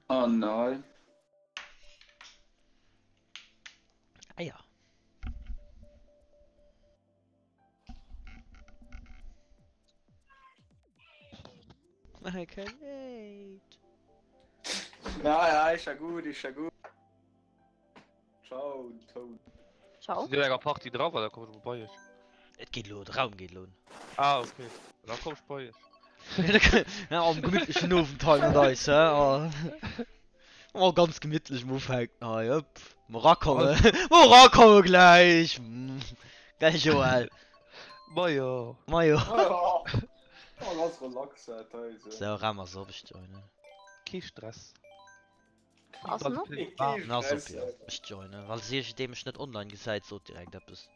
Oh nein. Ah ja. I can wait. Ja, ja, ist ja gut, ist ja gut. Ciao, Toad. Ciao. Sidd dir enger Party dra well da komm ech mol bei iech. Et geet lo, de Raum geet lo un. Ah ok, da komm ech bei iech. Ja, am gemittlechen Owend hei mat eis, hä? Oh. Oh, ganz gemittlech am Ufänken hei, hëpp. Mol rakomme, mol rakomme gläich. Gell Joël? Majo. Majo. Oh, ganz relax, hei so. Sou, Raum ass op, ech joinen. Kee Stress. Ass en op? En ass op, jo. Ech joinen. Falls iergendee mech net online gesäit, sot direkt eppes.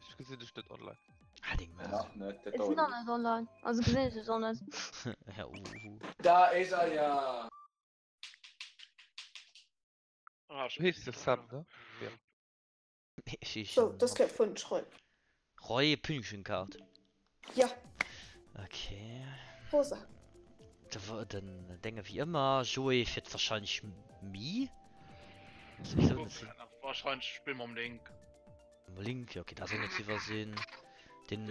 Ech gesinn dech net online. Ah, deng Maul. Nach net, dat Ech sinn dauert och net online. Also gesinn ech dech och net. Ja, uhu. Da is er ja! Ah, ech Du heeschs jo Sam, ne? Ja. Ech heeschen So, das gëtt vun Roy. Roy Pünktchenkaart. Ja. Okay. Rosa. De, den Dénge wéi ëmmer. Joé fiert wahrscheinlech Mi. Sowieso net sinn. Wahrscheinlech spille mer mam Link. Mam Link, ja okay, dat soll net iwwersinn. Den.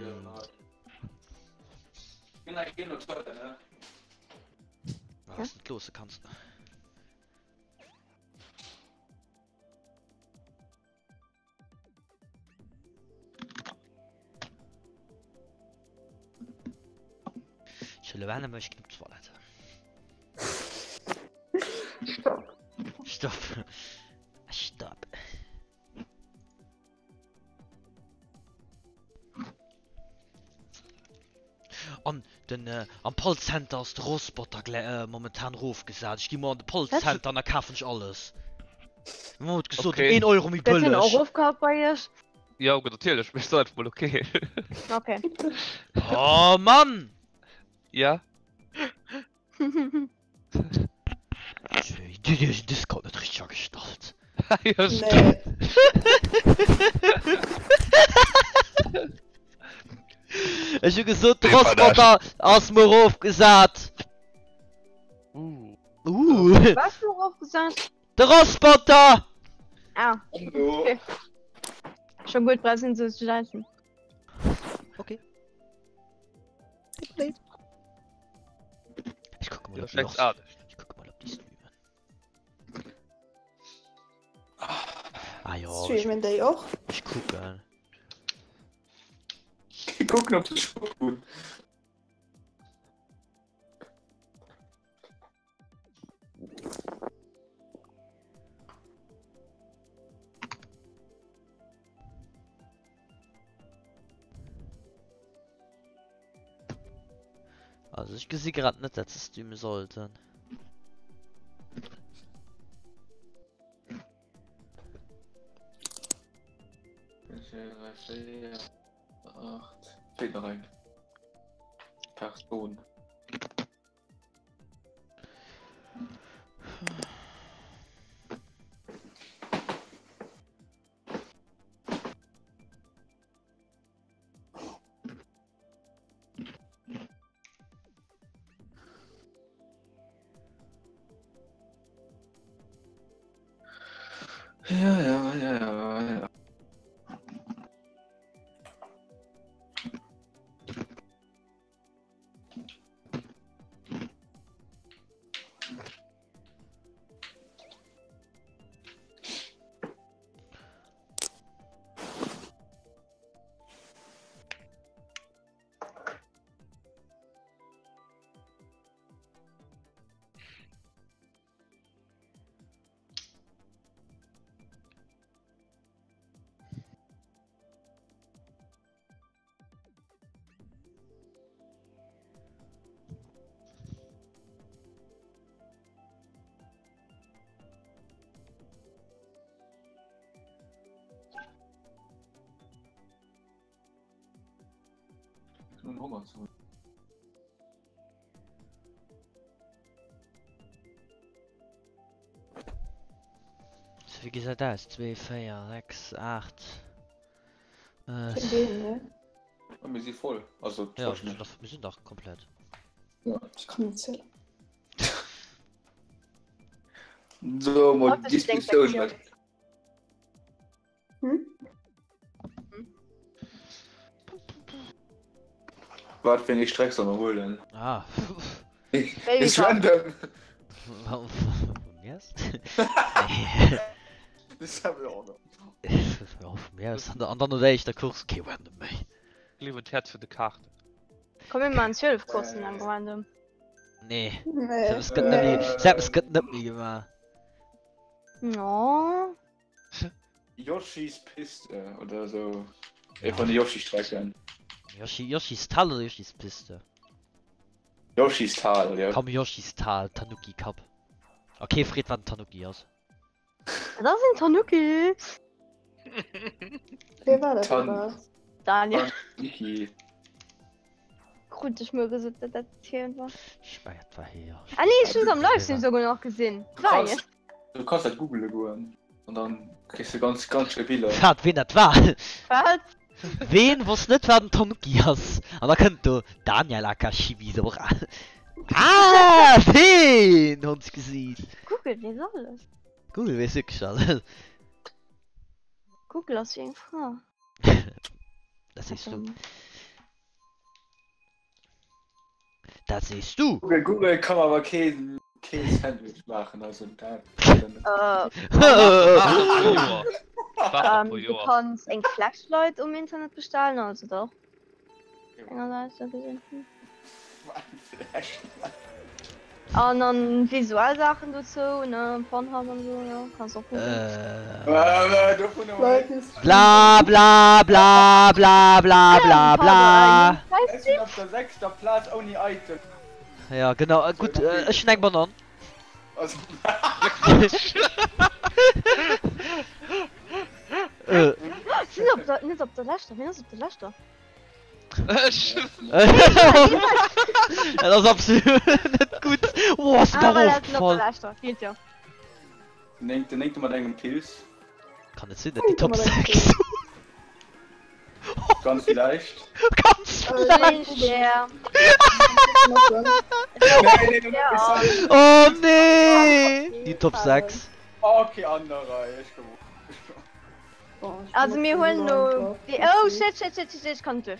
Was net loosse kanns. Ech wëll elo aner, ech ginn op d'Toilette. Stopp. Stopp. Stopp. An den am Pall Center ass de Rossbotter momentan rofgesat. Ech gi muer an de Pall Center an da kafen ech alles. Mama huet gesot, Okay. 1 Euro méi Gëtt hien och bëlleg. erofgehaut bei iech? Jo, gutt, natierlech, mee ech soen einfach mol okay. Okay. Oh Mann! Ja? Dir hutt iech den Discord net richteg agestallt. Jo, stimmt. Nee. Ech hu gesot, de Rossbotter ass muer erofgesat. Uh. Uh. Was muer erofgesat? De Rossbotter! Ah. Okay. Schon gut, brauchst du zu leisten. Okay. Ech kucke mol, Ja, ob déi schlecks och, anescht. ech kucke mol, ob déi streamen. Ah jo, ech, Streamen déi och? ech kucken. Kucken op de Shop hunn. Also ech gesi grad net, dat se streame sollten. Feelt nach eng Persoun. Ja, ja, ja, ja, ja. Nun Honger zu. So, wéi gesäit aus? 2, 4, 6, 8. Äh, Vun deenen, ne? Ah, mir si voll. Also, ja, mir sinn dach, mir sinn dach komplett. Ja, ech kann net zielen. So mol Diskussioun. Hm? Wat fir eng Streck soll mer huelen? Ah. Is random. Yes. An dann oder éischter Course kee random méi. Liewen d'Häerz fir de Kaart. Komm mir man 12 Coursen am random. Nee. Nee. Selbst gëtt net méi, selbst gëtt net méi gemaach. No. Yoshi's Piste oder sou. Ee vun de Yoshi-Strecken. Yoshi, Yoshi's Tal oder Yoshi's Piste? Yoshi's Tal, jo. Komm Yoshi's Tal, Tanuki Cup. A kee freet wat en Tanuki ass. Wat ass en Tanuki? Wee war dat Tan- iwwerhaapt? Daniel. Tanuki. Krut ech mol gesot dat dat hien war. Ech mengen et war hie, jo. Ah nee, ech hunn se am Livestream souguer nach gesinn. Du War kanns, hien. du kanns dat googele goen an dann kriss de ganz, ganz schéi Biller. Wat, ween dat war? Wat? Ween wosst net wat en Tanuki ass? An da kënnt do Daniel aka Shibizora. Ah, deen Hondsgesiit! Google weess alles. Google weess wierklech alles. Google ass wéi eng Fra. Dat sees du. Dat sees du! Google, Google kann awer keen, keen Sandwich maachen, also dat. Äh, Äh, ähm, du kanns eng Flashlight um Internet bestellen, also dach. Engersäits sou gesinn. An dann visuell Saachen dozou, ne, Pornhub an sou, jo, kanns och googlen. Äh. Bla bla bla bla bla bla bla. Ech sinn op der sechster Plaz ouni Item. Ja genau, gutt, ech hunn eng Banann. Sinn op der, net op der leschter, wien ass op der leschter? Ech! Dat ass absolut net gutt. Oh, ass Ah, der voilà, sinn op der erofgefall. leschter, geet jo. Den néngte, néngte mat engem Pilz. Kann net sinn, dat déi Top 6. Ganz villäicht. Ganz villäicht. Stär. Nee, nee, nee, Oh nee! Déi Top 6. Okay, an der Rei, ech komm. Also mir huelen lo déi, oh shit shit shit shit, ech kann net duerch.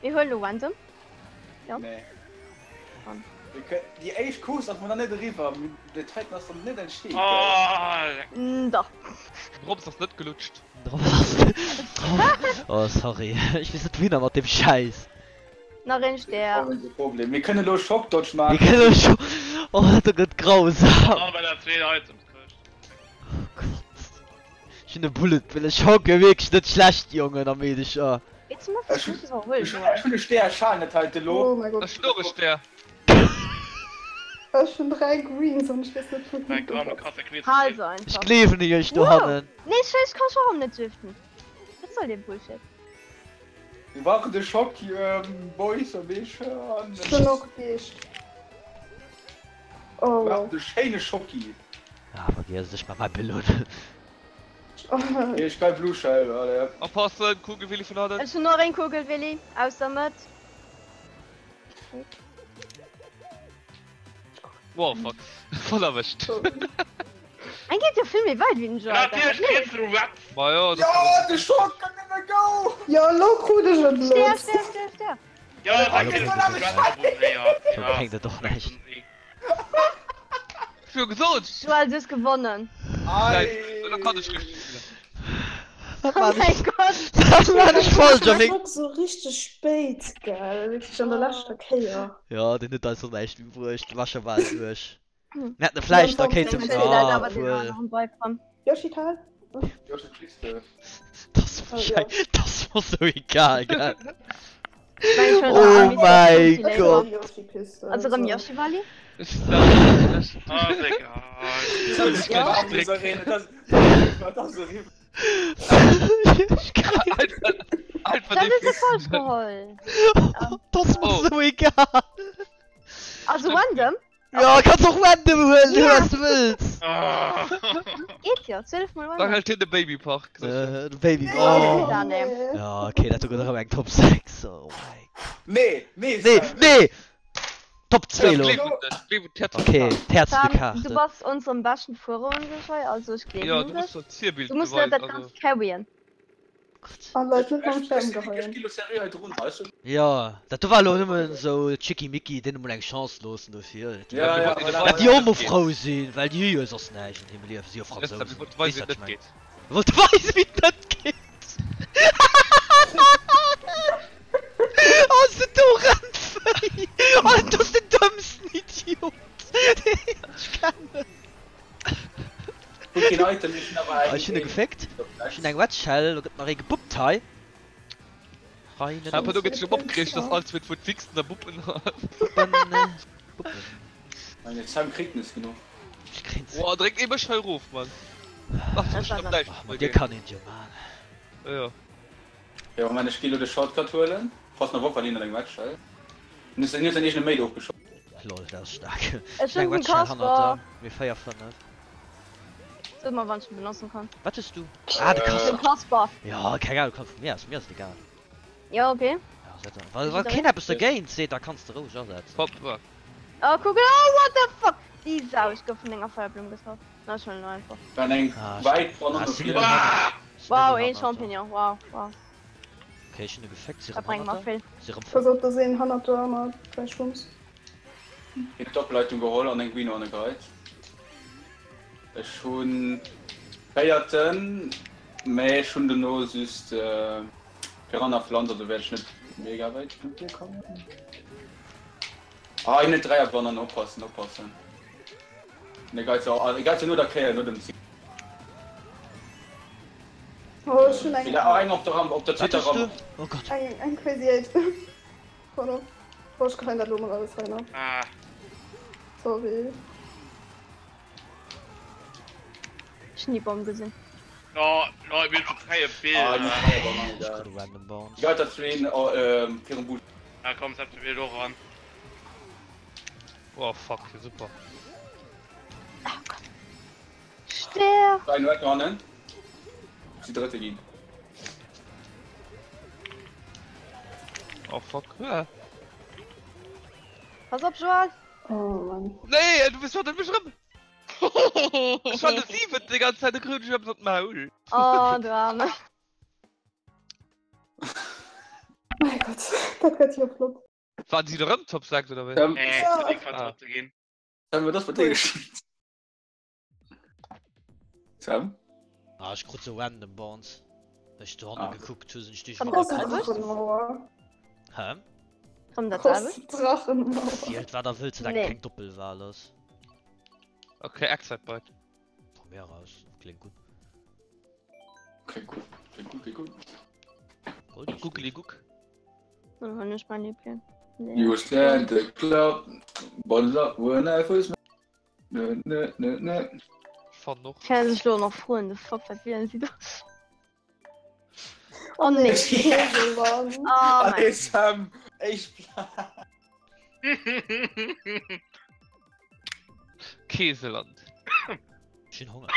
Mir huelen lo random. Ja. Nee. Déi éischt Course ass mer nach net eriwwer, dat heiten ass dann net entsteet. Oh, Dach. Drops ass net gelutscht. Oh sorry, ech weess net wouhinner mat deem Schäiss. Nach een Stär. Problem. Mir kënnen elo Shock Dodge maachen. Mir kënnen elo Shock. Oh dat gëtt grausam. Oh, well dat zweet Items kricht. Oh Gott. Ech hunn e Bullet Bill, ech hocke wierklech net schlecht Jongen a Meedecher. Jetzt muss ich nicht überholen. Ech hunn e Stär, ech halen net heite lo. Oh mein Gott. Ech hunn och e Stär. Ech hunn 3 Greens an ech weess net wou Mein Gott, du kannst ja Quiz Hal se einfach. Ech gleewen iech dohannen. Nee, ech ech kann schon net swiften. Wat soll dee Bullshit? Mir brauchen de Schock, Boys a Meecher. Ech hunn och Geescht. Oh Mir wow. brauchen de schéine Schocki. Ah, vergiess et, ech man mäi Ballon. Ech geil Blue Shell, allez. Oppassen, Kugelwilli vun hannen. Ech hunn och een Kugelwilli, aus dermat. Wow, fuck. Voll erwëscht. Eng geet jo vill méi weit wéi den Joe. Natierlech kriss du wat! Ma jo, Ja, de Schock kann nëmme go! Jo, elo krut ech et Stär, blöd. Stär, Stär, Stär. Ja, da Ja, kriss das du ist wat! So bréngt et och näischt. Ech hu jo gesot! Joël, du hues gewonnen. Ei! Da kann ech richteg spillen. Dat Oh war mäi nicht, Gott. dat war nicht falsch, Das Jannik. war so richtig spéit, gell? Wierklech an der leschter Kéier. Ja, deen huet eis och näischt méi bruecht. War scho bal duerch. Mir hätten e vläicht da kéinte. Ech hunn Ah, awer den obwuel. aneren beikomm. Yoshital? Yoshi Piste. Das Oh, war ja. das war so egal, gell? Ich mein, ich Oh mein mein Gott. Yoshi Piste. Also rem Yoshi Valley? Ech sag, ech. Ah, ist egal. Das ist Ja, kein das Strick. das das Ich krieg- Einfach, einfach Dann den ist es falsch geholt. Das war Oh. so egal. Also random? Ja, kannst och random huelen, Ja. was du wëlls. Ah. Geet jo, 12 mol Dann random. halt hin de Babypark. Äh, de Baby. Nee. Oh. Da, nee. Ja, okay, dat gëtt erëm eng Top 6. Oh mein Nee, nee, Nee, Sven. nee! Top 2 lo. Okay, d'Häerz Sam, de Kaarte. du bass onseren beschten Fuerer un sech hei, also ech gleewen Ja, un du dech. muss so d'Zierbild Du muss net beweisen, dat also. ganzt carryen. An Leit net mam Schäerm Ech geheien. gi lo seriö hei drun, weißt du? Ja, dat do war lo nëmmen sou Schickimicki, deene mol eng Chance loossen dofir. Dat Ja, ja, voilà. déi och mol frou sinn, well déi hu jo soss näischt an hirem Liewen, si jo Fransousen. Weess Weess wat wat ech net mengen? geet. Wollt weisen wéi et net geet. Ass et do rennt wéi. Oh dat ass den dëmmsten Idiot deen ech kennen. Guck keen Item, ech hunn awer eng. Ech hunn e geféckt. Ech hunn eng Wedge-Shell, do gëtt nach ee gebuppt hei. Rein Awer do gëtt sech erëm opgereegt dass all zweet Wuert wichsen a buppen ass. Buppen, buppen. Meine Sam kritt nes genuch. Ech kréien ze. Boah, dréckt ee mech hei erof, Mann. Ach, du bist am näischt. Ach, mat dir kann een jo man. Ja. Jo, Moment, ech gi lo de Shortcut huelen. Pass nach op, well hien hat eng Wedge-Shell. Hien huet säin eegene Mate ofgeschoss. Lol, dat ass staark. Ech Eng hunn den Wedge-Shell hannert Kasper. der. Mir 4, 5. Sot mer wann ech en benotzen kann. Wat hues du? Ah, de Den Kasper. Kasper. Ja, keng Ahnung, kann vu mir aus, mir ass et egal. Ja, okay. Ja, setz an. Wa, wa keen eppes dergéint seet, da kanns de roueg asetzen. Hopp, wa. Oh, kuck, oh, what the fuck! Déi Sau, ech gouf vun denger Feierblumm getraff. Na, ech huelen elo einfach. Waren eng Ah, wäit ah, Bananne si vir. nëmmen hannert. Si Wow, nëmmen een hannert der. Champignon, wow, wow. Okay, ech hunn e geféckt, si Dat rëm brengt hannert mer der. vill. Si rëm Pass op, dass een hannert der mat 3 Schwumms. Hien huet d'Opleitung geholl an eng Wino angeheit. Ech hunn véierten, mä ech hunn dono just Piranha Pflanz, also wäert ech net mega wäit vun dir kommen. Ah, hien huet Dräierbanner, oppassen, oppassen. Ne geit se, ah, geit se no der Kéier, no dem Ziel. Oh, ech hunn eng. Ah, eng op der Ramp, op der Wat zweeter hues du? Ramp. Oh Gott. Eng, eng crazy 8. Pardon. Boah, ech geheien dat lo mol alles rein. Ah. Sorry. Ech hunn déi Bomm gesinn. No, no, ich will schon freie Ah, die Bilder. Dräierbanner, Ech egal. krut e random Bounce. Geit der zween, oh, ähm, virum Bus. Na komm, setz mich wieder ran. Oh fuck, super. Sterf! Ein Weg hannen. Die dritte ginn. Oh fuck. Ja. Pass op, Joël! Oh Mann. Nee, du bist schon mech rëm. Ech war de 7 déi ganz Zäit, da krut ech eppes op d'Maul. Oh, du Arme. Mein Gott, dat gëtt jo flott. Waren si erëm Top 6 oder wéi? Sam, Nee, Ja. ich kann Ah. dritte gehen. Sam, wat ass mat dir geschitt? Sam? Ah, ech krut sou random Bounce. Wéi ech dohanne Ah. gekuckt hu, sinn ech duerch Komm, Grosse dat selwecht? Drachenmauer. Hä? Komm, dat selwecht? Grosse Drachenmauer. Wielt wat der wëllt, soulaang Nee. keng Doppelwahl ass. Okay, Excitebike. Vu mir aus, kléngt gutt. Klingt gut, klingt gut, klingt gut. Goldie ist Googly gut. Goog. Dann hunn ech mein Liebling. Nee. You stand the club, bottle up when I first met. Nö, nö, nö, nö. Ich fand noch. Kann sech lo nach froen, the fuck, wat wielen si do? Oh nee. Käseland. Oh mein Allez, Sam, ich bleib. Käseland. Ech hunn Honger.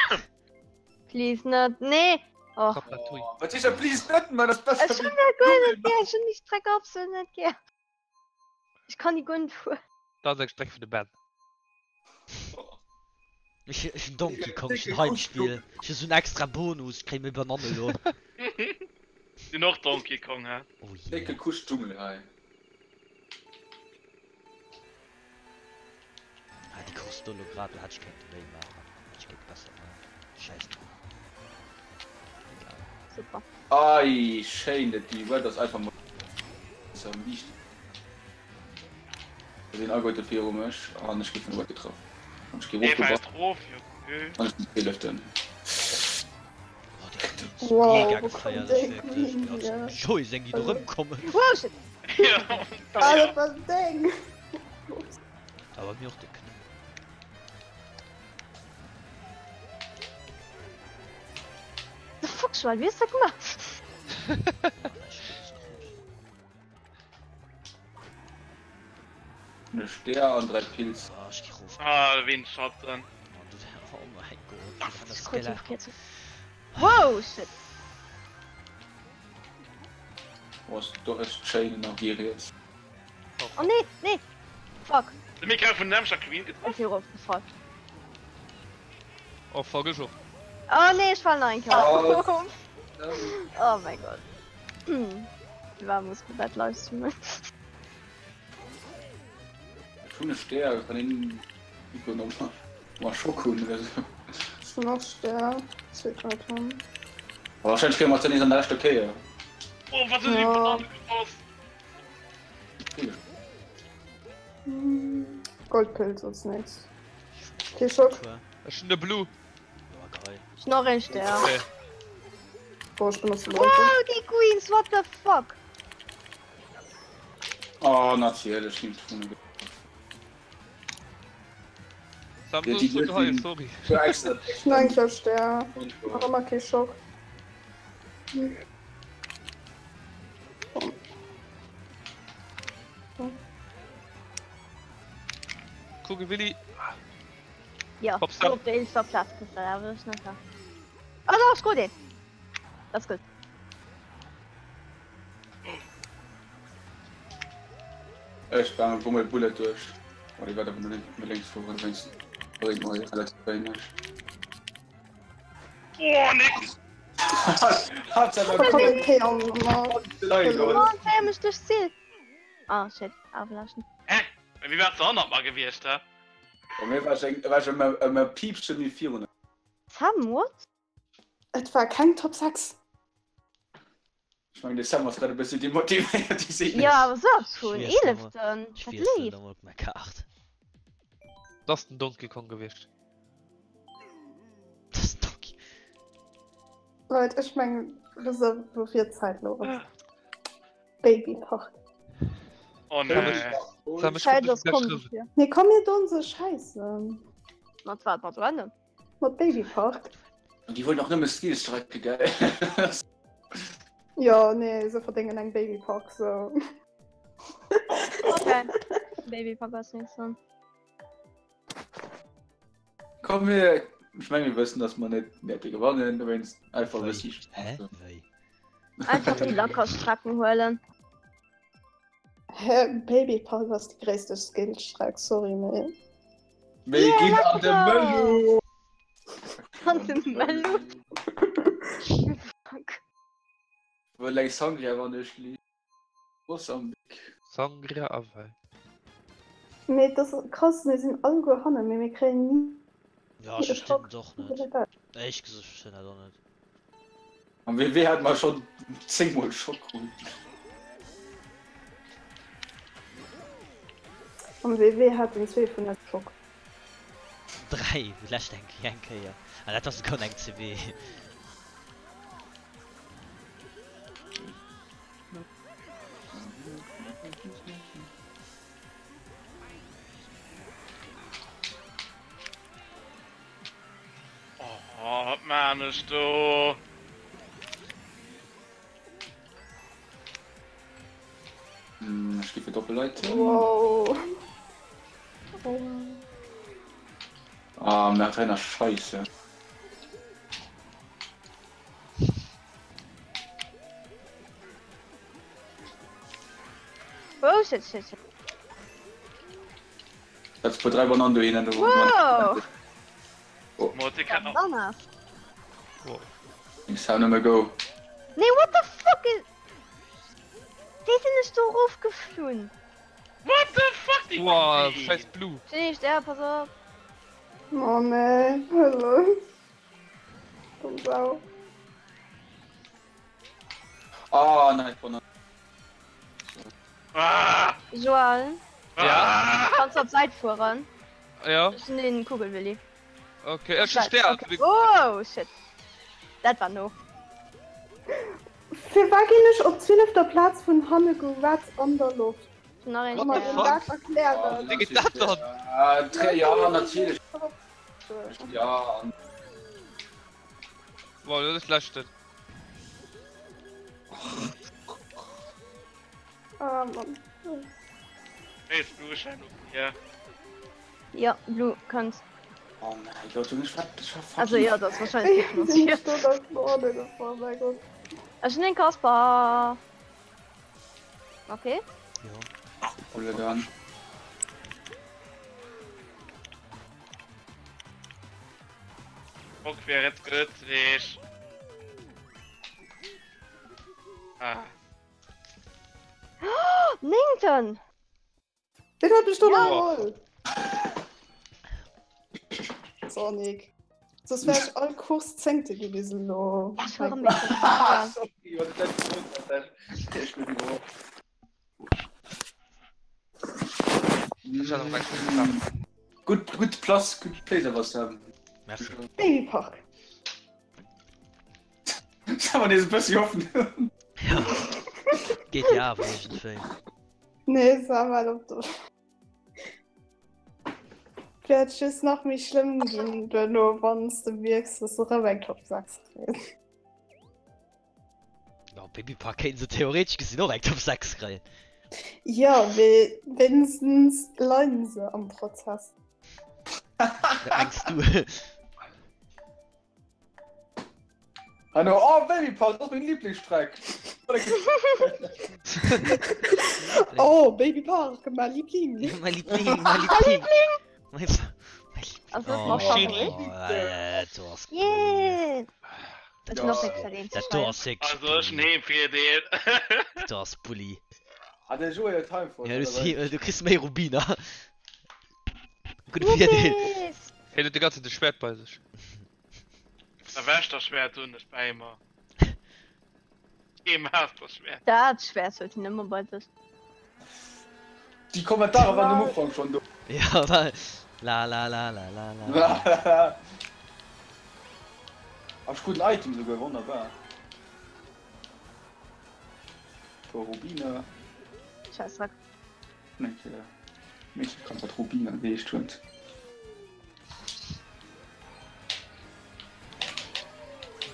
Please net. Nee! Och. Ratatouille. Was ist ja please net, man, das Ech Beste. hunn dat guer net gär. Ech hunn déi Streck absolut net gär. Ech kann déi guer net fueren. Dat ass eng Streck vun de Ben. Ech ech hunn Donkey Kong, ech hunn Heimspiel. Ech hu sou en extra Bonus, ech kréie méi Bananne elo. Sinn och Donkey Kong, hä? Oh yeah. Dicke Kusch Dschungel hei. Ah, déi Course do elo grad, do hätt ech kéinte méi maachen. Hätt ech kéinte besser maachen. Schäiss drop. Egal. Super. Ei, schéin, dat déi Welt ass einfach mol am liicht. Da sinn alleguerte viru mech an ech gi vun der Welt getraff. An ech gi Eva rofgebracht ist rof, jo. an ech muss Beelëften. Oh, déi Green ass Wow, mega wo kommt geféierlech, der wierklech. Green Déi hier? ass Joy, seng déi do rëmkommen. Wow, shit! Ja. Ah, dat war deng! Awer mir och de Knéi. The fuck, Joël, wéi hues du dat gemaach? Ah, ech krut es krut. Eine Stär an 3 Pilz. Ah, ech gi rof. Ah, Windschatten. Oh, du, oh mein Gott, du Ich das krut Skelett. verkehrt. Wow, shit! Oh, ist doch echt schön in Algerien jetzt. Oh nee, nee! Fuck. De Mika vun Nemscher Queen getroff. Ech si erofgefall. Oh fuck, ech och. Oh nee, ech falen nach eng Kéier erof. Oh mäi Gott. Firwat muss mer dat livestreamen? Ech hunn e Stär, kann een Nico nach mal Schock hunn oder sou. Ech hunn och Stär, zweet Item. A wahrscheinlech kréie mer et dann nees an der leschter Kéier. Oh, wat hues du déi Banane geschoss? Goldpilz als nächst. Kee Schock. Ech hunn de Blue. Ech hunn och een Stär. Okay. Boah, ech benotze Wow, déi Queens, what the fuck? Oh, natierlech ginn d'Runne Sam, du hues geheult, sorry. Ech hunn eng Kéier Stär. Nach ëmmer kee Schock. Kucke Willi. Ja, Hopp, Sam. op der eelster Plaz kriss dat awer ech net. Oh doch, ech krut een. Dat ass gutt. Ech war am Bummel Bullet duerch. Oh, déi war awer net méi lénks fueren, wéinst bréngt mer relativ wéineg. Oh, nix! Komm eng Kéier an Oh, feier mech duerch d'Zill. Ah, shit, Avalanchen. Hä? Wéi waars de hannert mer gewiescht, hä? Bei mir war ech eng, war ech ëm e ëm e Piipche méi virun. Sam, what? Et war keng Top 6. Ech mengen de Sam ass grad e bëssi demotivéiert, déi seet Jo, awer sou eppes vun Ech wiesselen mol- eeleften, ech dat wiesselen leeft. da mol op mäi Kaart. Dat ass den Donkey Kong gewiescht. Dat ass den Donkey. Leit, ech mengen, wësst der woufir d'Zäit elo ass? Babypark. Oh nee. Sam, ech Zäit krut ass dech komm gleich dofir. Nee, komm mir doen se scheissen. Mat wat? Mat Rennen? Mat Babypark. Déi wollen och nëmme Skillstrecke, gell? Jo, nee, se verdéngen eng Babypark, so. Okay. Babypark ass nächst dann. Komm mir, ech meng mir wëssen, dass mer net wäerte gewannen, dowéinst einfach e Wéi? bëssi Hä? Spass. Wéi? Einfach déi lacker Strecken huelen. Hä, Babypark ass déi gréisste Skillstreck, sorry, mee. Mir Yeah, ginn let's an de go! Mëllu! An de Mëllu? Fuck. Wëll eng Sangria wann ech li. Mosambik. Sangria a Wäin. Mee et ass krass, mir sinn alleguer hannen, mee mir kréien ni Ja, ech e verstinn Schock. et och net. Éierlech gesot, ech verstinn dat och net. Am WW hat mer schon 10 mol Schock krut. Am WW haten zwee vun eis Schock. 3, lescht eng eng Kéier. An dat war souguer eng CW. Oh, wat maan ech do? Hm, ech gi fir Doppelleit. Wow. Ah, mer Renner scheisse. Oh shit, shit, shit. Dat puer 3 Bananen dohinner. Wow! Oh. Bananas. Ech sound nëmme go. Nee, what the fuck is... Wéi sinn ech do erofgeflunn? What the fuck, déi Wow, scheiß Blue. Sinn ech der, pass op. Oh nee, hallo. Dumm Sau. Ah, nein, Banane. Ah! Joël, Ja? kanns du op d'Säit fueren? Ja. Ech sinn den Kugelwilli. Okay, ech hu Stär. Okay. Oh, shit. Dat war no. Firwat ginn ech op zwielefter Plaz vun hanne geratzt an der Loft? Nach een. What Kann the mer fuck? dat erklären? Wéi geet dat dann? Ah, ja, natierlech. Ja, an Wow, dat ass leschten. Ah, Mann. Nee, ist Blue scheint ja. Ja, Blue kënnt. Oh mein Gott, Junge, ich war, ich war fucking... Also ja, dat ass wahrscheinlech Ich bin nicht so nach vorne gefahren, mein Gott. Ech hunn den Kasper. Okay. Jo. Hol dann. Bock wär et gëtzeg. Ah. Néngten! Ween huet mech do nach geholl? So, Nick. Soss wär ech all Course Zéngte gi bis elo. Ech war erëm méi Sorry, wat dat gesot hat. Ech bin iwwerhaupt. Gutt, gutt Place, gutt Place awer Sam. Merci. Babypark. Sam hat nees e bëssi Hoffnung. Ja. Geet jo awer iergendwéi. Nee, Sam hat op der. Wäert just nach méi schlëmm ginn duerno, wann s de mierks, dass de rëm eng Top 6 kriss. Ja, Babypark kéinten se theoretesch gesinn och eng Top 6 kréien. Jo, mee wéinstens leiden se am Prozess. Dat mengs du? Hallo, oh Babypark, dat ass meng Lieblingsstreck. Oh, Babypark, mein Liebling. Mein Liebling, mein Liebling. Mein Also, das Oh, macht oh, Favorit. dat do ass Yeah! Ech Ja. hun och niks verdient. Dat do ass wierklech Also ech Bulli. neem fir deen. Dat do ass Bulli. Ah, de Joé huet Heimfort. Ja, du, si, du kriss méi Rubiner. Gudde Virdeel. Rubis! Hien huet déi ganz Zäit e Schwäert bei sech. E Wächterschwäert hunn ech bei mer. Kee Masterschwäert. Dat Schwäert huet hien ëmmer bei sech. Déi Kommentare waren um Ufank schon do. Ja, well. La la la la la la. Ach, guten Item souguer, wonnerbar. Puer Rubiner. Scheiß Dreck. Meeschtens kann wat Rubiner geheescht huet.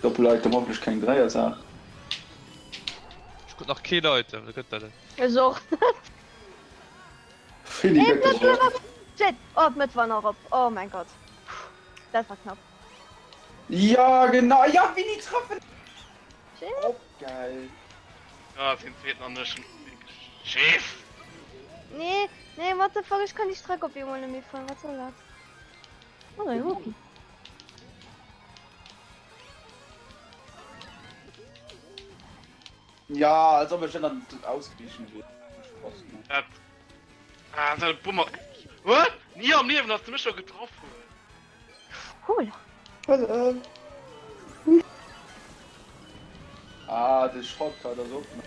Doppel-Item, hoffentlech keng Dräier-Saach. Ech krut nach keen Item, dat gëtt dat net. Ech och net. Finny gëtt Hey, dech och. Shit! Oh, d'Mëtt war nach op. Oh mein Gott. Dat war knapp. Ja, genau. Ja, Winnie treffen! Shit. Oh, geil. Ja, den zweeten an ech hunn Schiss. Nee, nee, what the fuck, ech kann déi Streck op eemol net méi fueren, wat soll dat? Oh, e Rookie. Ja, als ob ech dann ausgewichen wier. Spaß, ne? Dat. Ah, dat Bummer. What? Ni am Liewen, dass de mech scho getraff hues. Hola. Hola. Ah, de Shortcut ass och nach.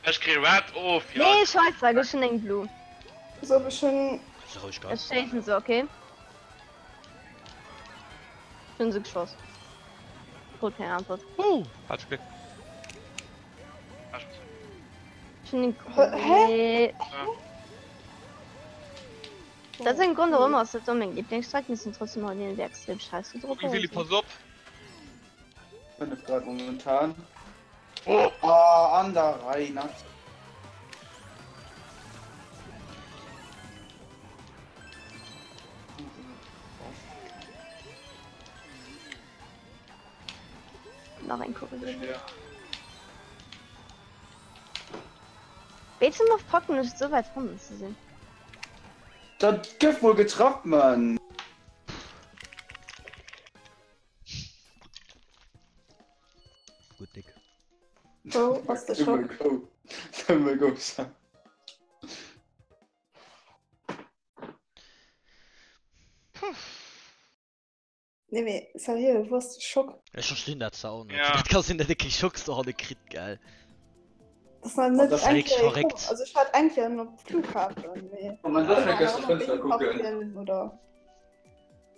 Ech kréie Red of, jo. Nee, Scheißdreck, ech hunn eng Blue. So, ech hunn. Ech schéissen se, okay? Ech hunn se geschoss. Krut keng Antwort. Uh, falsch Klick. Ech hunn eng. Hä? Nee. Dat ass am Grond och ëmmer ass dat do meng Lieblingsstreck, mee sinn trotzdem haut iergendwéi extrem scheiße drop. Willi, pass op! 5 Grad momentan. Oh! Ah, an der Rei, nat. Nach eng Kurve. Ja. Wéi zum Off packen ech et sou wäit hannen ze sinn? Dat gëff mol getraff, Mann! Gutt, Nick. Wou ass de Schock? Nëmme go, Sam. Nee mee serieux, wou ass de Schock? Ech verstinn dat zwar och net. Ja. Dat ka sinn, datt e kee Schock dohanne kritt, gell? Das war net Das eng wierklech Kéier verréckt. gekomm. Also ech hat eng Kéier op Flughafen, mee. Oh, man darf nicht aus dem Oder Fenster Babypark gucken. ginn, Oder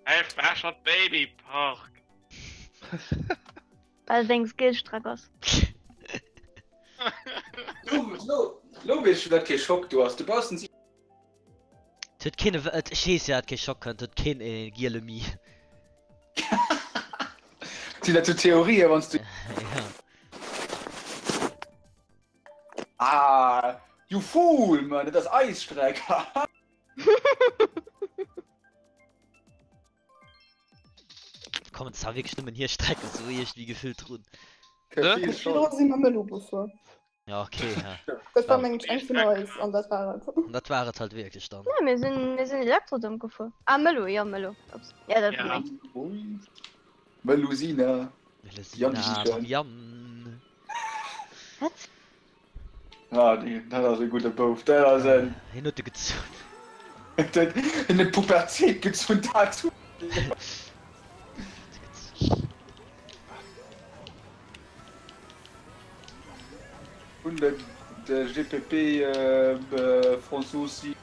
Elf Becher Babypark. Well et eng Skillstreck ass. Lo, lo, lo weess ech, dat kee Schock do ass. Du baus den Et huet keen e, ech weess jo, dat kee Schock kënnt, huet keen e giele Mi. Sinn dat sou Theorien, wann s du. Ja. Ah, you fool, man, dat ass Eisstreck. Kommen zwar wierklech nëmmen hir Strecken sou iergendwéi gefillt drun. Virdru si mer Mëllo gefuer. Ja, okay, ja. Dat war mengen ech eng vun eis an dat war et. An dat war et halt wierklech dann. Nee, mir sinn, mir sinn Elektrodom gefuer. Ah, Mëllo, jo, Mëllo. Ups. Ja, dat war Ja. meng. Melusina. Melusina mam Yann. Wat? Ah, dee, dat ass e gudde Bouf. Dat ass en. Hien huet e gezunn. Hien huet d'Pubertéit gezunn, dat. Hunn de de GPP Franzoosi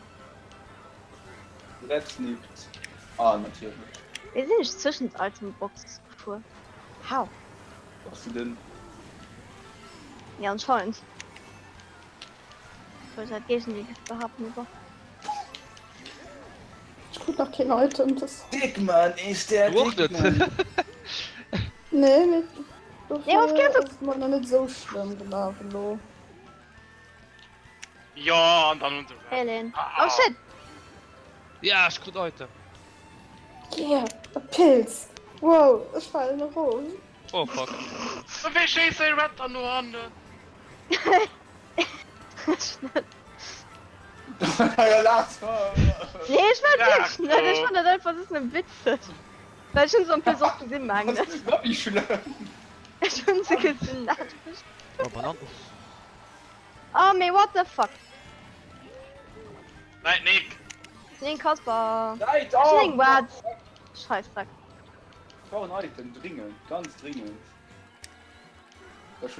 Redsnipt ah natierlech. Wéi sinn ech zwëschent Item Boxes gefuer? How? Bass du den? Ja anscheinend. Ech wollt dat Géigendeel behaapten awer. Ech krut nach keen Item, das. Dick Mann, is der Du och dick net. Mann. Nee, mee Nee, auf dofir keinen Fall. ass et mer nach net esou schlëmm gelaf elo. Jo, an dann hunn se Hey Lynn. Oh shit! Ja, ech krut Item. Yeah, e Pilz! Wow, ech falen erof. Oh fuck. Wéi schéisst dee Red dann no hannen? Ech net. Ja, lass. Nee, ech war Ja, wierklech net. Ech so. fand dat einfach just net witzeg. Well ech hunn se am Plus och gesinn, mengen Das ech. ist wirklich schlimm. Ech hunn se gesinn, dat ech. Oh, Banan. Uff. Oh, mee what the fuck? Nein, Nick. Nee, Kasper. Nein, Ech hunn eng oh! Wat. Scheißdreck. Ich brauche ein Item, dringend, ganz dringend.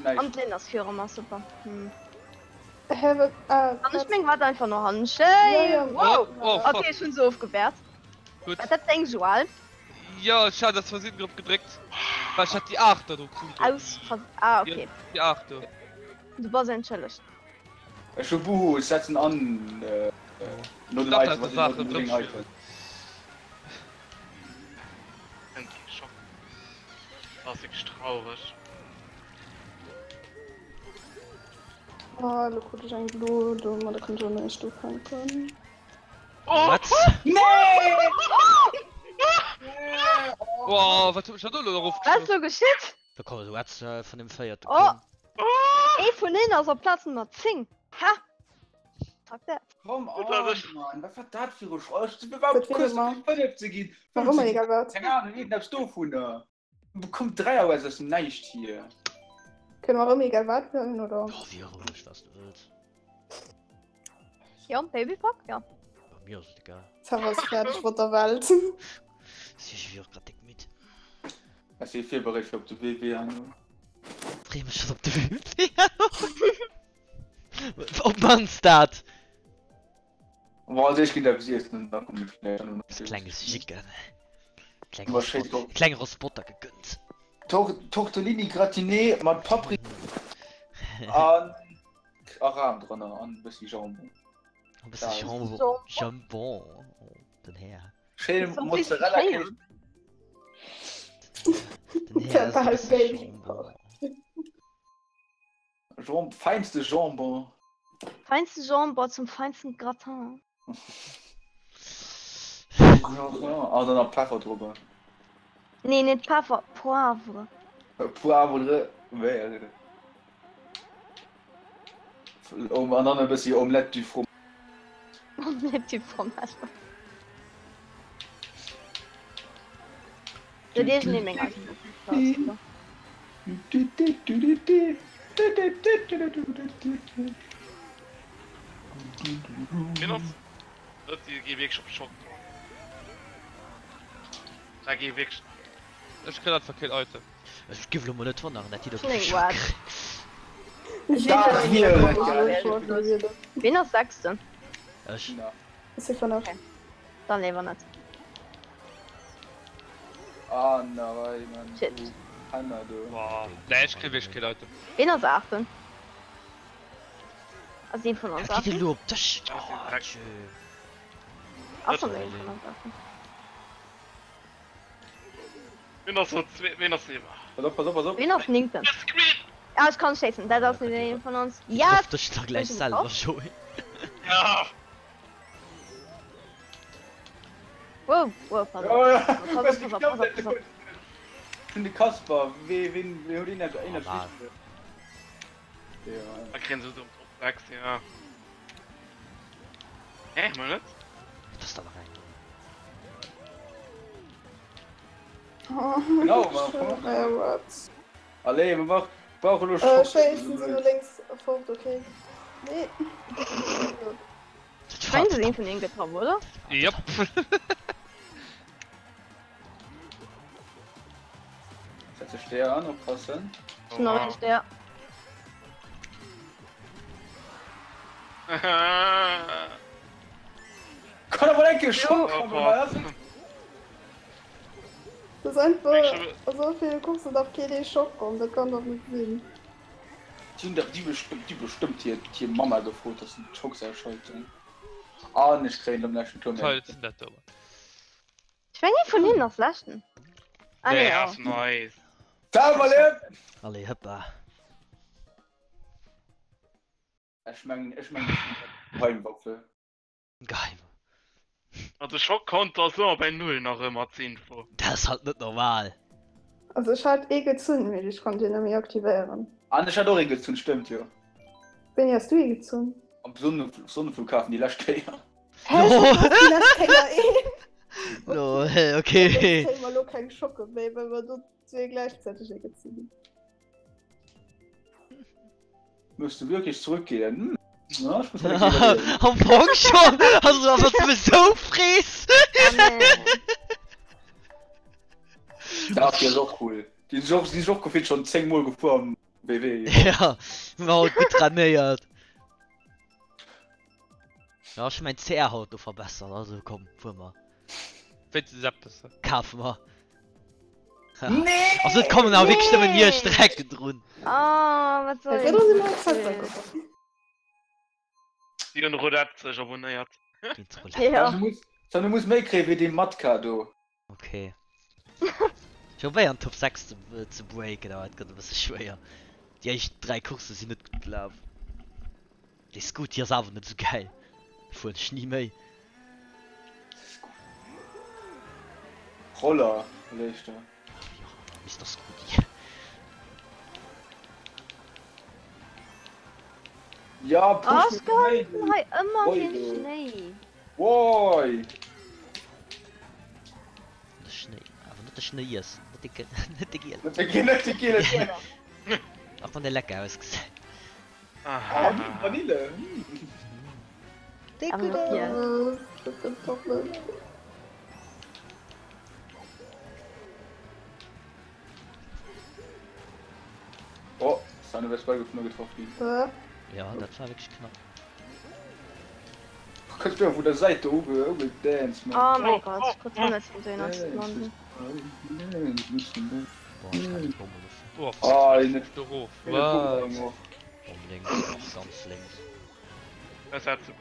An d'Lynn ass viru mer, super. Hm. Hä, wat? Ah, An ech wat? meng wat einfach no hannen. Ja, Schéin! ja. Wow! Oh, fuck. Okay, ech hunn se ofgewäert. Gutt. War dat deng, Joël? Jo, ech hat aus Versinn drop gedréckt, well ech hat déi 8 do krut. Aus Vers Ah, okay. Déi 8 do. Du bass entschëllegt. Ech hu Buhu, ech setzen an no den Dacht, Item, dat was war no den drin Item. Schock. Dat ass wierklech traureg. Ah, elo krut ech eng blo, domadder kann ech och näischt ufänken. Oh! What? Nee! Wow, wat huet mech dat do elo Wat erofgeschoss? ass lo geschitt? Da komm esou Etz vun dem véierte Oh! komm. Ee vun hinnen ass op Plaz Nummer 10. Ha! Fuck that. Komm Gut, on, also ich- Mann, wat war dat fir e Sch- Ech war Dat kurz wier immer. fënnef ze ginn. Warum Fënnef ze egal wat. Keng Ahnung, irgendeppes dovunner. Bekommt 3 Auer aus dem Näischt hier. Kënne mer erëm egal wat wielen, oder? Oh, wiel roueg, wat s du wëlls. Jo, Babypark, ja. Bei mir ass et egal. Server ass fäerdeg mat der Welt. Si ech wier och grad déck midd. Ech si virbereet fir op de WW herno. Freeë mech schonn op de WW herno. Op mannst dat. Bon, als éischt ginn eppes iessen an da kommen ech vläicht herno nach Eppes klenges jicken. Kleng War schéin drauf. Kleng Rossbotter gegönnt. Tor Tortellini gratiné mat Paprika an a Ram drënner an e bëssi Jambon. E bëssi Jambon. Jambon. Oh, den Här. Schéin Mozzarella Kéis. Den Här ass e bëssi Jambon. Jam feinste Jambon. Feinste Jambon zum feinsten Gratin. An dann nach Peffer drüber. Nee, net Peffer, Poivre. Poivre, wéi? An dann e bëssi Omelette du fromage. Omelette du fromage. Dat iergendee meng Eisen. Wien ass dat? Déi gi wierklech op Schock. Da gi wierklech. Ech kréien einfach keen Item. Ech giff lo mol net wonneren dat déi do Schneng, Schock what? kréien. Wien ass sechsten? Ech. Ech si fënnef. Dann léiwer net. Ah, na, Mann, Shit. du Penner, du. Boah. Nee, ech kréie wierklech keen Item. Wien ass aachten? Ass ee vun ons Wat geet aachten? elo op dech? Ja, Oh, direkt. tschö. Ass dann ee vun ons aachten? Wien ass so zwee, wien ass siwer? Pass op, pass op, pass op. Wien ass néngten? Yes, green! Ah, ech kann schéissen. Dat ass net ee vun ons. Yes! Trifft dech da gläich Bin ich selwer, drauf? Joé. Ja! Wow, wow, pass op. Oh, ja. Pass op, pass op, pass op, pass op. Vun de Kasper, wee, ween, wee huet een dat een Oh, dat Mann. Schlicht? Da kréien se se um Top 6, ja. Hä, mol net? Dat ass der nach eng. Genau, ma. Allez, mir brauch, brauche lo Äh, schéissen se no lénks fort, okay. Nee. Ech mengen, se sinn vun een getraff, oder? Jop. Setze Steer an, oppassen. Ech hunn nach een Steer. Kann awer enke Schock kommen, well dat ass. Das ist einfach esou vill Coursen darf keen ee Schock kommen, dat kann dach net sinn. Déi hunn dach déi bestëmmt, déi bestëmmt hir hir Mamma gefrot, dass se d'Schocks ausschalten. An ech kréien am leschten Tour méi. Ech mengen ee vun hinnen ass leschten. Ah nee, Nee, ass nice. Ciao Malé! Allez, hëppa. Ech mengen, ech mengen, ech hunn Geheimwaffe. Geheim. Also Schockkonto ass ëmmer bei Null nach ëmmer z'Info. Dat ass halt net normal. Also ech hat ee gezunn, mee ech konnt deen net méi aktivéieren. An ech hat och ee gezunn, stëmmt jo. Wéini has du ee gezunn? Am Sonneflughafen déi lescht Kéier. Hä, ech hat och déi lescht Kéier een. Lol, okay. Jetzt kréie mer elo keng Schocke méi, well mer do zwee gläichzäiteg ee gezunn hunn. Muss du wirklich zurückgehen? Hm. Ja, ich muss mir überlegen. Am Fong schon! Also, was du so frees! Das hier ist auch cool. Die ist auch, die ist auch gefühlt schon 10 Mal gefahren. WW. Ja, war haut gutt trainéiert. Ja, ech hu mäin CR haut do verbessert, also komm, fuer mer. Wéinstens eppes. Kafe mer. Nee! Also et kommen awer wierklech nëmmen hier Strecken drun. Oh, wat soll Wéi si mer Zäit Si hunn Roulette sech abonnéiert. Géint Roulette. Ja. Du muss, du muss méi kréien wéi dee Matka do. Okay. Ech probéieren Top 6 ze, ze breaken, awer et gëtt e bësse schwéier. Déi éischt 3 Coursse sinn net gutt gelaf. Dee Scooty ass awer net esou gäil. Fueren ech ni méi. Roller léischter. Jo, Mister Scooty. Ja, push Oh, mech ech méi. hei ëmmer Woi, den do. Schnéi. Woi. De Schnéi, awer net de Schnéi iessen, net de, net de gielen. Net de gielen, net de gielen. Och wann dee lecker ausgesäit. Ah, Vanille. Awer net giel. Dat gëtt doch net. Oh, Sanne wär bal vun getroff ginn. Ja, dat war wierklech knapp. Kannst du vun der Säit do uge ugedanced, man. Oh mein Gott, ich krut net vun den landen. Boah, ech kann déi Bomm elo Oh, Ah, in do rof. Wat? Wat? Bomm lénks, ganz lénks. Das hat ze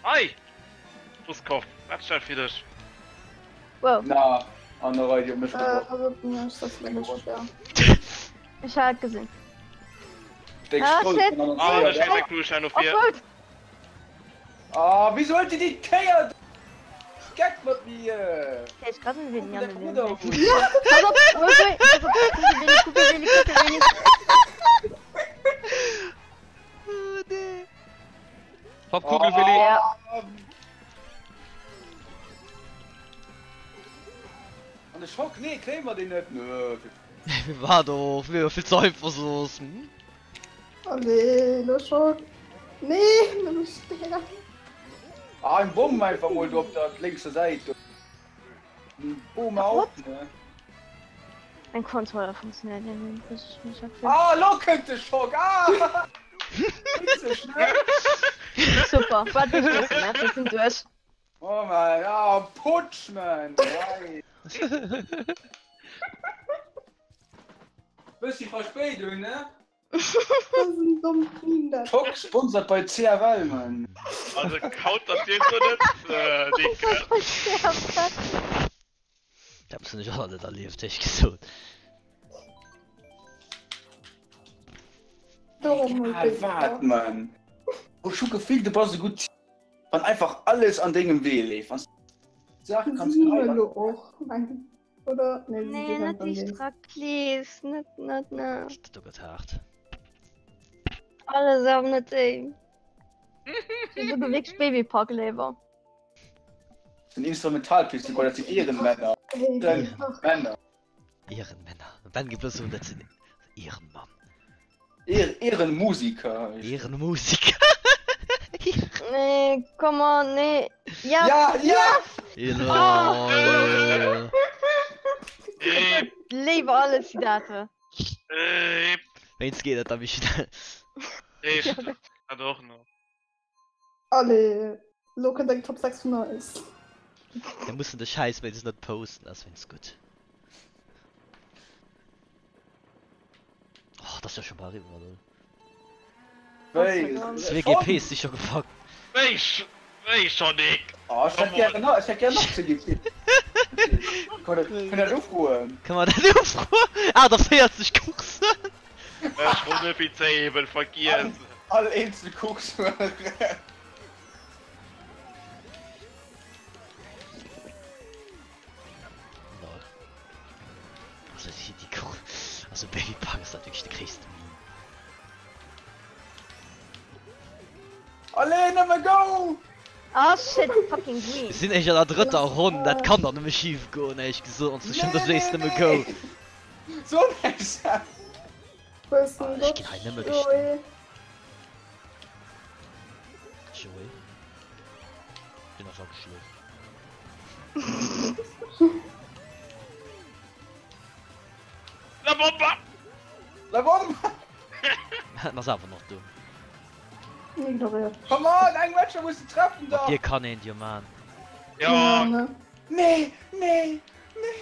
Ei! Buskoff, wat steet fir dech? Wow. Na, an der Rei, déi op mech Äh, geworf. also, ne, ech setze mech net schwer. Ech hat gesinn. Déck Ah, Stroll shit. vun Ah, annoncéiert. ech hat eng Kugelschein Off ofir. road! Ah, wieso huet dir déi Kéier Geck mat mir? Okay, ich grad den Willi Der an den Bruder Willi. Pass op, wait, wait, pass op, Kuppel Willi, Kuppel Willi, Kuppel Willi. Oh, nee. Hopp, Kugel, Willi. Ja. An de Schock, nee, kréie mer deen net. Nö. War doch, mir vill ze einfach soss. Hm? Allez, lo Schock. Nee, nëmme Stär. Ah, eng Bomm einfach mol do op der lénkser Säit. Boom auf, ne? Mein Controller funktioniert irgendwie nicht richtig. Mich hat Ah, lo kënnt de Schock! Ah! Witzeg, ne? Super, wat ich wissen, ne? Wir sind durch. Oh man, ah, Putsch, man! Nein. Bëssi Verspéidung, ne? Dat ass en dommt Meme, dat. Schock sponsert bei CFL, man. Also Counter zählt so net, äh, Dicke. Dat hunn ech och nach net erlieft, éierlech gesot. Dorum huet Egal dee wat, man. Ech hu Gefill, du bass e gutt Team, wann einfach alles an dengem Wee leeft. Wann s du Saache kanns Si geil elo och, mengen. Oder? Nee, nee net déi Strack, please. Net, net, net. Dat do gëtt haart. Alles awer net déi. Ech hu wierklech Babypark léiwer. Den Instrumentalpiste, dat sinn Ehrenmänner. Ehrenmänner. Ehrenmänner. Ben gi bloss soen, dat sinn Ehrenmann. Ehrenmusiker. Ehrenmusiker. Nee, come on, nee. Ja, ja! ja. Oh. Léiwer alles wéi dat. Wéinst geet dat da méi schnell. Ech hat och nach. Allez, lo kënnt eng Top 6 vun eis. Mir mussen de Schäiss wéinst net posten, ass wéinst gutt. Oh, dat ass jo scho bal eriwwer, lol. Wéi? Zwee GPs si scho gefuckt. Wéi, wéi scho, Nick? Oh, ech hätt gären nach, ech hätt gären nach 10 GP. Kënne mer dat ufroen? Kënne mer dat ufroen? 48 Courssen! Ech wollt net vill Zéibel vergiessen. All eenzel Course fueren. Lol. Also déi, déi Course, also Baby Park ass dat wierklech de gréisste Meme. Allez, nëmme go! Oh shit, fucking green. Mir sinn eréischt an der drëtter Ronn, dat kann dach nëmme schif goen, éierlech gesot, an zwëschen do sees nëmme go. So näischt! Ah, ech ginn hei nëmme gestinn. Joé. Deen ass ageschlof. La Bomba! La Bomba! En ass awer nach do. Ignoréiert. Come on, eng Matcher muss de treffen Mat dach! dir kann een et jo man. Ja! Nee, nee, nee!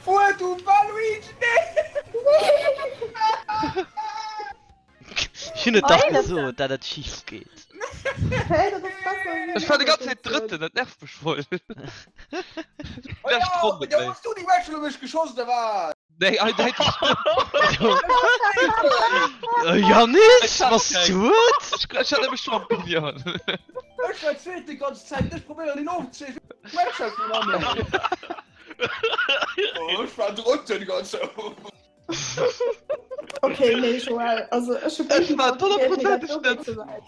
Fuer du Waluigi! Nee! Ech hunn et dach gesot, dat et schif geet. Hey, dat ass besser wéi Ech war déi ganz Zäit Drëtten, dat nervt mech voll. Oh Lescht ja, Ronn net da méi. hues du déi Matcher op mech geschoss, oder wat? Nee, eindeitig net. Yannis, Ech hat was keng. tuet? Ech, ech hat nämlech Champignon. Ech war zweet déi ganz Zäit, ech probéieren deen ofzéien, Matcher vun hannen. Oh, ech war drëtten déi ganz Zäit. Okay, nee, Joël, also ech hu Ech war honnertprozentig net.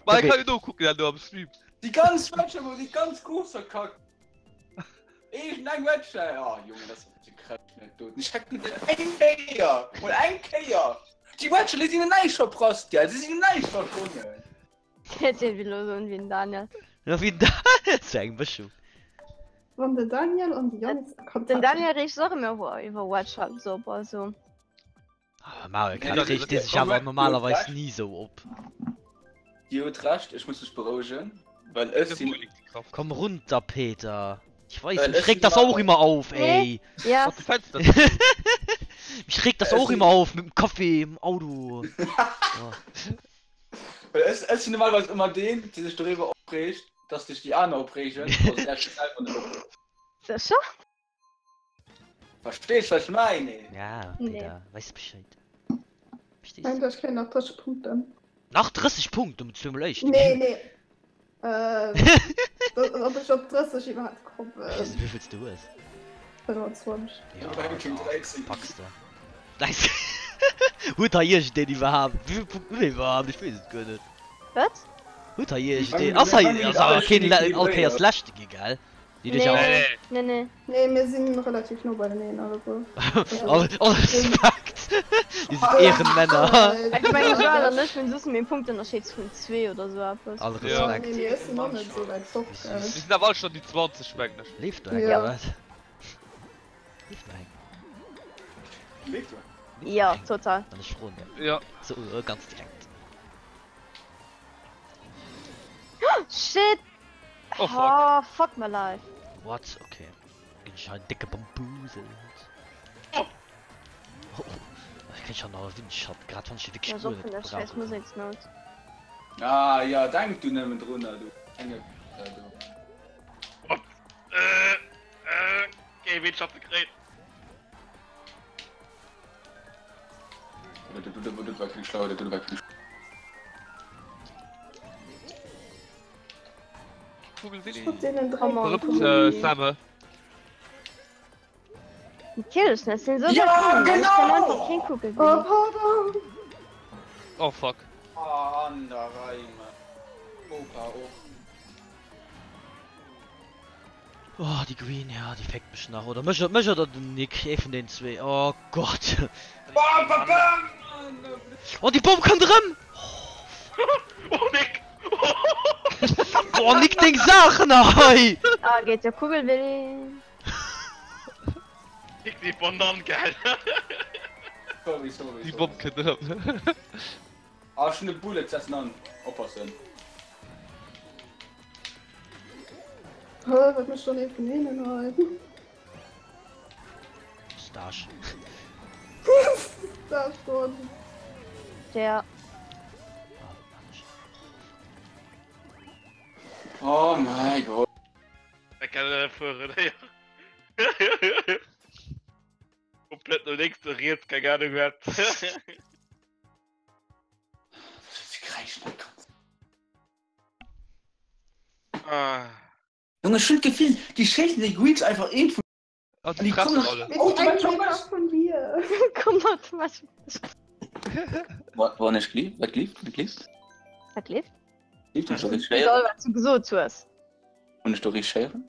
Ma ech kann jo nokucken herno am Stream. Déi ganz Matcher, wou déi ganz Course verkackt. Eegen eng Wetschei. Oh Junge, das ze kräft net do. Ech hätt net eng Kéier, mol eng Kéier. Déi Wetschel, déi sinn en näischt verprasst, gell? Se sinn en näischt verschwongen. Hätt een elo soen wéi den Daniel. Ja, wéi den Daniel, zu engem Bëschung. Wann den Daniel an de Yannis a Kontakt Den Daniel reegt sech och ëmmer iwwer Wedgehubs op, also. Ah, Mario Nee, Kart dat- regt dee sech awer normalerweis ni sou op. Dir hutt Recht, ech muss mech berouegen, well ech sinn. Komm runter, Peter. Ich weiß, Well mich ech regt sinn das auch normal- immer auf, Nee. ey. Ja. Mich regt das Ech auch sinn- immer auf mit dem Kaffee im Auto. Oh. Well ech, ech sinn normalerweis ëmmer deen, dee sech doriwwer opreegt, dass sech déi aner opreegen, also ech selwer net opreegen. Sécher? Verstees wat ech mengen? Ja, Nee. Peter, weiss Bescheid. Verstees Mengt du? ech kréien nach 30 Punkten. Nach 30 Punkte um zweimal éischten. Nee, nee. Äh, ob ech op 30 iwwerhaapt kommen. Wéi vills du hues? 25. Ja, Ranking 13. packs de. Nice. Huet hei iergendeen iwwerhaapt? Wéi vill Punkten hunn iwwerhaapt? Ech weess et guer net. Wat? Huet hei iergendeen? Ass hei ass awer keen all Kéiers Leschte gi, gell? Déi Nee, duerch awer. nee, nee. Nee, mir sinn relativ no beieneen alleguer. All, all Respekt! Déi sinn Ehrenmänner. Ech mengen Joël an ech hunn soss méi Punktennerscheed vun zwee oder sou eppes. All Ja. Respekt. Nee, mir sinn och net sou wäit fort, gell. Mir sinn awer all schonn déi 20, mengen ech. Leeft do eng, Ja. oder wat? Leeft do eng? Leeft do eng? Ja, total. Dann ech froen. Ja. So, ganz direkt. Shit! Oh fuck. Oh, fuck my life. What? Okay. Ginn ech hei en décke Bambuselt. Oh. Oh, ech kritt schon nach e Windschatten, grad wann ech wierklech Ja, so guer net vun der scheiß brauche kann. Museksnout. Ah ja, denk du nëmmen drunner, du enge du. What? Äh, äh, okay, Windschatten gekriegt. Dat war keng schlau, dat war keng. Kugelwilli. Mat deenen 3 Come on, Verrückt, Kugelwilli. äh, Samme. Natierlech net, sinn esou Ja, wäit hin, ech kann genau! einfach keen Kugelwilli. Oh, pardon. Oh fuck. Ah, an der Reime. Opa och. Oh, déi Green, ja, déi feckt mech nach. Oder mech, mech oder den Nick, ee vun den zwee. Oh Gott. Bam, bam, bam! Oh, déi Bomm kënnt erëm! Oh Nick! Boah, Nick, deng Saachen hei! Ah, geet jo Kugelwilli. Nick, déi Banann, gell? Sorry, sorry, Déi sorry. Bomm kënnt erëm. Ah, ech hunn e Bullet, setzen an. Oppassen. Hä, wat mécht dann ee vun hinnen hei? Stash. Stash schon. Der. Oh mein Gott. Da kann er fuhren, ja. Komplett no links, no riets, keng Ahnung wat. Sie kräischen net ganz. Ah. Junge, ech hunn d'Gefill, déi schéissen déi Greens einfach een vun. Ah, An déi déi kommen fressen alle. Mit automatisch engem op Meter eis. vun dir. Komm automatisch. Wat, wann ech glief? Wat glieft? Wat glieft? Wat leeft? Glieft, hunn ech do richteg Egal schéieren? wat du gesot hues. Hunn ech do richteg schéieren?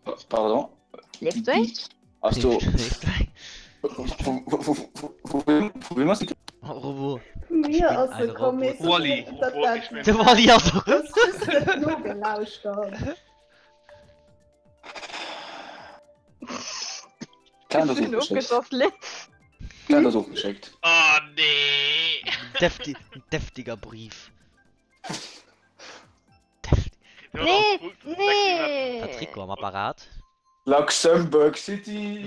Wat? Pardon? Leeft du eng? Ass do. Leeft eng? Vu wem ass déi? Robot. Vun mir ass Ein se komm, Robot. mee Wally. dat dat De Wally ass och. Das just net nogelauschtert. Klein ass Sinn ofgeschéckt. ofgeschoss, Lynn. Klein ass ofgeschéckt. Oh nee! Defti deftiger Brief. Deftig. Nee, nee! Patrick am Apparat. Luxembourg City!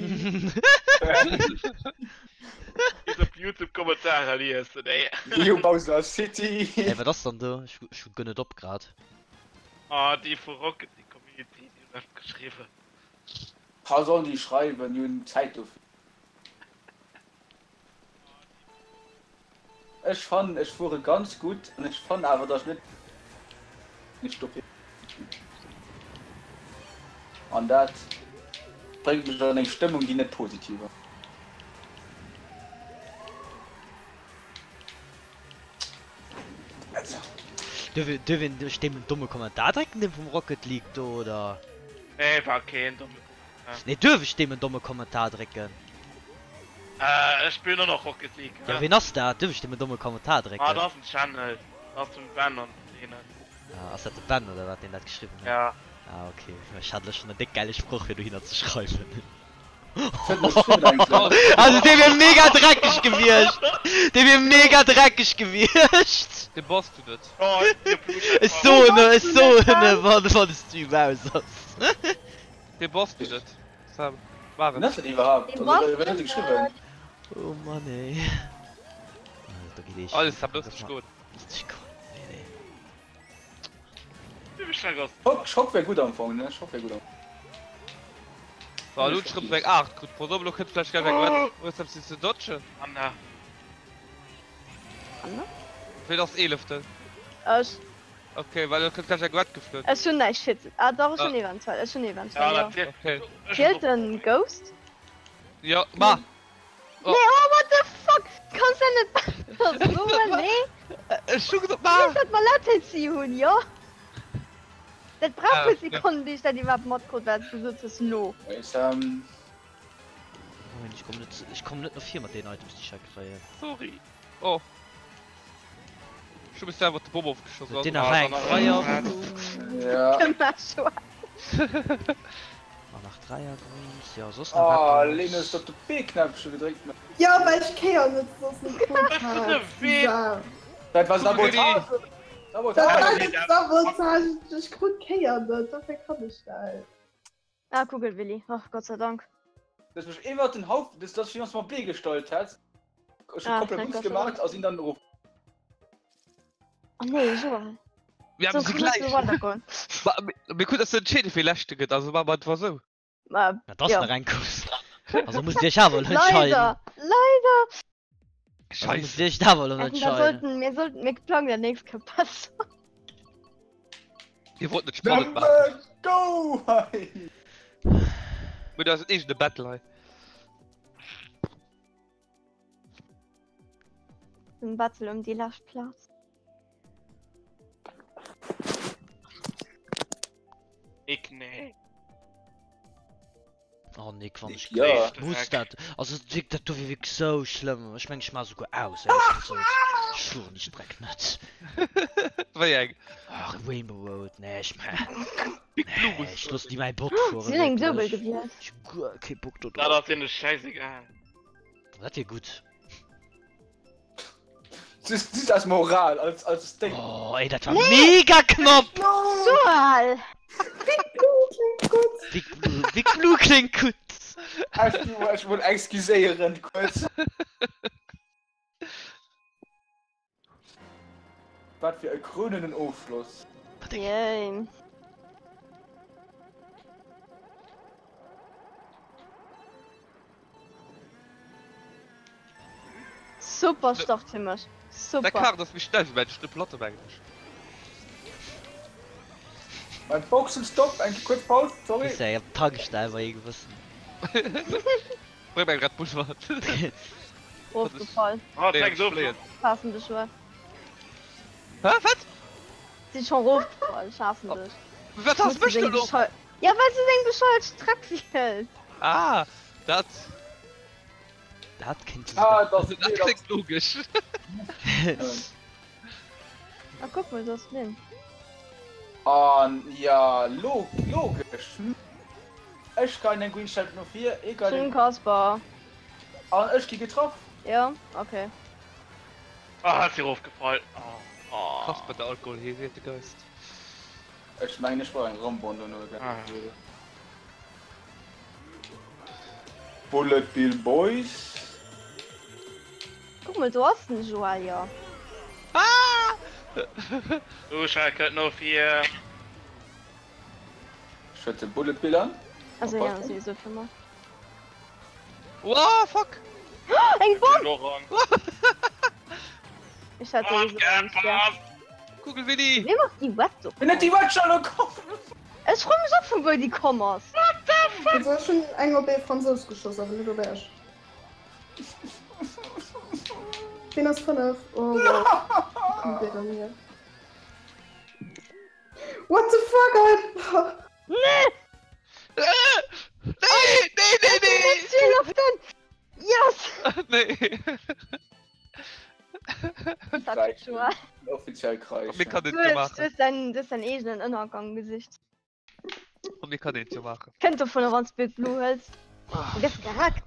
Geet op Youtube Kommentarer liessen, ey. New Bowser City! Ey, wat ass dann do? Ech ech gënn et op grad. Ah, déi vu Rocket League Community, déi hunn eppes geschriwwen. Ha sollen déi schreiwen, déi hunn Zäit dofir. Ech fannen ech fuere ganz gutt an ech fannen awer dass ech net nicht dofir an dat bréngt mech an eng Stëmmung déi net positiv ass. Duerf een ech deem en domme Kommentar drécken deem vum Rocket League do oder? Nee war keen domme Kommentar. Nee duerf ech deem en domme Kommentar drécken? Äh ech spillen och nach Rocket League. Jo ween ass dat? Duerf ech deem en domme Kommentar drécken? Ah dat ass en Channel, dat ass vum Ben an deenen. Ah ass dat de Ben oder wat deen dat geschriwwen huet? Ja. Ah ok, ech hat elo schonn en déck gäile Sproch fir dohinner ze schreiwen. Also dee wier mega dreckeg gewiescht! Dee wier mega dreckeg gewiescht! Dee bass du net. Ech soen ech soen wann wann de Stream aus ass. Dee bass du net Sam. War Wien et. ass dat iwwerhaapt? Dee Also bass wien du huet e geschriwwen? net. Oh Mann ey. Do geet ee Alles Sam, looss dech goen. Looss dech goen. Nee nee. Schock, Schock wär gutt am Fong, ne? Schock wär gutt am Fong. So, elo hunn ech rëm eng 8 krut. Pass op, elo kënnt vläicht gleich eng Wett. Hues eppes fir ze dodgen? Anna. Anna? Ween ass eeleften? Ech. Okay, well elo kënnt gleich eng Wett geflunn. Ech hunn näischt fir ze. Ah dach, ech hunn eventuell, ech hunn eventuell, jo. Okay. Zielt den Ghost? Jo, ma! Nee, oh what the fuck! Kanns dat net besser soen, nee? Ech hu gesot, Du ma! weess dat mer Latency hunn, jo? Dat brauch Ah, puer ja. Sekonnen bis ech dat iwwerhaapt matkrut wat s du gesot hues no. Hey Sam. Moment, ech kommen net, ech kommen net no vir mat den Items déi ech hei kréien. Sorry. Oh. Ech hu mech selwer mat der Bomm ofgeschoss. Huet deen nach eng Feierblumm? Ja. Gemaach Joa. An nach Dreier Greens, jo soss nach Oh, eppes? Lena hues du op de B-Knäppche gedréckt, man. Jo, well ech d'Kéier net soss net krut hat. Bizarre. Dat war Sabotage! Dat war Sabotage! net Sabotage, ech krut d'Kéier net, dofir kann ech dat. Ah Kugelwilli, oh Gott sei Dank. Du hues mech iwwert den Haufen, dass dass du ons mam B gesteuert häss. Ech hun Ah, komplett Gott Boost sei gemacht Dank. a sinn dann erof. Oh nee, Joa. Mir haben So se kann ich gleich. so weitergoen. Ma, mir krut ass entscheeden wéi leschte gëtt, also maache mer et esou. Ma, Dat ass ja. nach eng Course. Also musst dir iech awer elo entscheiden. Leider, leider. Also musst Scheiße. dir iech awer elo Da entscheiden. sollten, mir sollten, mir plangen dat nächst Kéier besser. Dir wollt net spannend maachen. Go hei! Mir hunn eisen eegene Battle hei. Den Battle ëm déi lescht Plaz. Ik nee. Oh Nick, wann ech Ja. muss dat also wierk dat do wier wierklech sou schlëmm. Ech meng ech maa souguer aus éierlech gesot. Ech fueren déi Streck net. Wéi eng? Ach Rainbow Road, nee ech maa Big Blue nee muss ech loossen déi mäi Bot Si fueren hunn eng Duebel wierklech. gewielt. Ech hu guer kee Bock do Dat drop. ass hinne schäisegal. Dat wier gutt. Just, just als Moral, als, als Statement. Oh ey, dat war mega knapp! Joel! Klingt gutt. Big Blue, Big Blue kléngt gutt. Ech, ech wollt excuséieren kuerz. Wat fir e krönenden Ofschloss. Yay. Super Start fir mech. Däi Super. Kaart ass méi schnell wéi mäin, ech hunn e Platte mengen ech. Beim Boxenstopp eng kuerz Paus, sorry. Muss eng Tankstell bei ee gewëssen. Bréng mer eng Red Bull mat. Ofgefall. Ah, Nee, fänkt ech of. fléien. Haassen dech, Joel. Hä, wat? Si schon rofgefall, ech haassen dech. Wat hass mech denn elo? Ja, well s du seng bescheuert Streck wiels. Ah, dat. Dat kéint Ah, das Dat kléngt logesch. Ah, kuck mol, do ass d'Lynn. An ja, log logesch. Ech geien eng Green Shell no vir, ee geit Schön eng. Kasper. An ech gi getraff. Ja, okay. Ah, si rofgefall. Ah, ah. Kasper, der Alkohol, hee seet de Geist. Ech mengen ech brauch eng Rambon dono. Ah. Bullet Bill Boys. Kuck mol, do ass den Joel jo. Ah! Usha kënnt no vir. Ech huet de Bullet Bill an. Also ja, sowieso fir mech. Wow, fuck! Eng Bomm! Laurent. Ech hat sowieso eng Stär. Kugelwilli! Wem ass déi Wett do? Wien huet déi Wett schon gekomm? Ech froe mech och vun wou déi komm ass. Also ech hunn eng op ee Fransous geschoss, awer net op Äech. Wien ass 5? Oh wow. Kommt dir dann hier. What the fuck, Alter? Nee! Nee, nee, nee, nee! Ziel auf den! Yes! Nee! Dat war Joel. Offiziell Kreis. Mir kann Du et jo hues, du maachen. hues deinen, du hues deinen eegenen Ënnergang gesicht. Mir kann et jo maachen. Kënnt dovunner, wann s Big Blue hëls. Du gëss gehackt.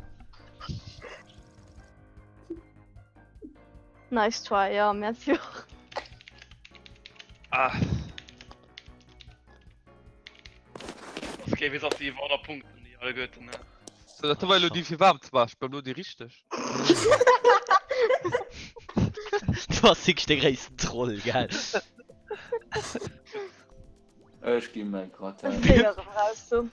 Nice try, ja, merci och. Ah. Okay, wéi ass déi iwwer 100 Punkten déi alleguerten, ne? So, dat war elo déi fir waarm ze maachen. Ech bin elo déi richteg. Du bass wierklech de gréissten Troll, gell? Ech gi mei Gratin. Ech sinn erëm raus, du.